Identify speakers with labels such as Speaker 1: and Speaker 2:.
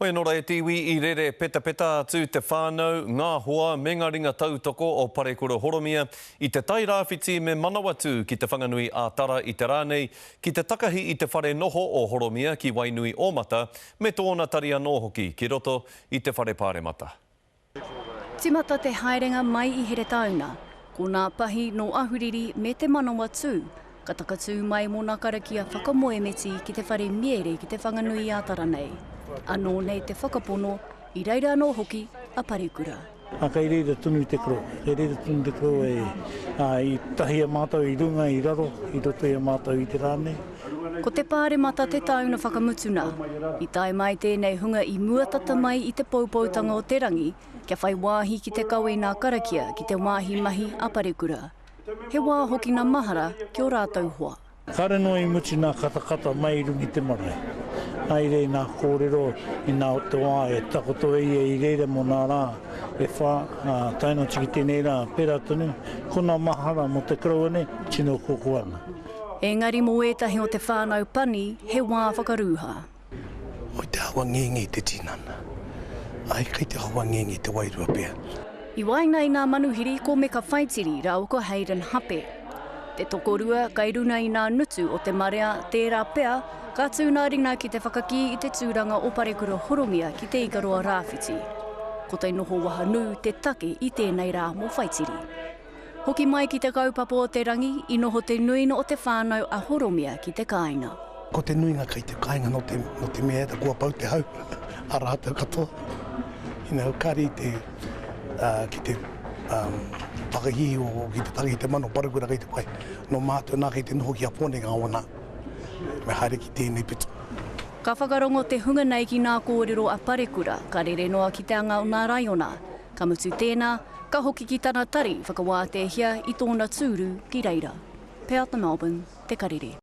Speaker 1: Hoi anō rā e te iwi i rere petapeta atu te whānau, ngā hoa me ngā ringa tautoko o Parekura Horomia i Te Tai Rāwhiti me Manawatū ki Te Whanganui ā Tara i te rā nei ki te takahi i te whare noho o Horomia ki Wainui Ōmata me tōna tari anō hoki ki roto i te Whare Pāremata.
Speaker 2: Timata te haerenga mai i Heretaunga, ko nā pahi nō Ahuriri me Te Manawa Tū, ka takatū mai mō nā karakia whakamoemiti ki te whare miere ki Te Whanganui-ā-Tara nei. Anō nei te whakapono, i reira anō hoki a Parekura.
Speaker 3: Ā, kei reira tonu te koro, kei reira tonu te koro e, ā, i tahi a mātou i runga, i raro, i roto i a mātou i te rā nei.
Speaker 2: Ko te Pāremata te tauna whakamutuna. I tae mai tēnei hunga i mua tata mai i te poupoutanga o te rangi kia whai wāhi ki te kawe i nā karakia ki te wāhi mahi a Parekura. He wā hoki nā mahara ki ō rātou hoa.
Speaker 3: Kāre noa i mutu nā katakata mai i runga i te marae. Haere i nā kōrero i nā o te wā e takoto e ia i reira mō nā rā e whā, ā, tae noa atu ki tēnei rā, pērā tonu, ko nā mahara mō te koroua nei, tino koko ana.
Speaker 2: Engari mō ētahi o te whānau pani, he wā whakarūhā.
Speaker 4: Koi te awa ngenge te tinana. Ai kei te awa ngenge te wairua pea.
Speaker 2: I waenga i ngā manuhiri ko Meka Whaitiri rāua ko Hayden Hape. Te tokorua kai runa i ngā ngutu o te marea, tērā pea, ka tū nā ringa ki te whakakī i te tūranga o Parekura Horomia ki Te Ikaroa Rāwhiti. Ko te noho wahanū te take i tēnei rā mō Whaitiri. Hoki mai ki te kaupapa o te rangi, i noho te nuina o te whānau a Horomia ki te kāinga.
Speaker 4: Ko te nuinga kei te kāinga nō te, nō te mea kua pau te hau a rātou katoa. You know, kāre i te, uh, ki te um, whakahīhī o, ki te tangi te mano parakura kei te pai. Nō mātou nā kei te noho ki a Pōnenge ōna, me haere ki tēnei pito.
Speaker 2: Ka whakarongo te hunga nei ki nā kōrero a Parekura, ka rere noa ki te anga o nā raiona. Ka mutu tēnā, ka hoki ki tana tari whakawātehia i tōna tūru ki reira. Peata Melbourne, Te Karere.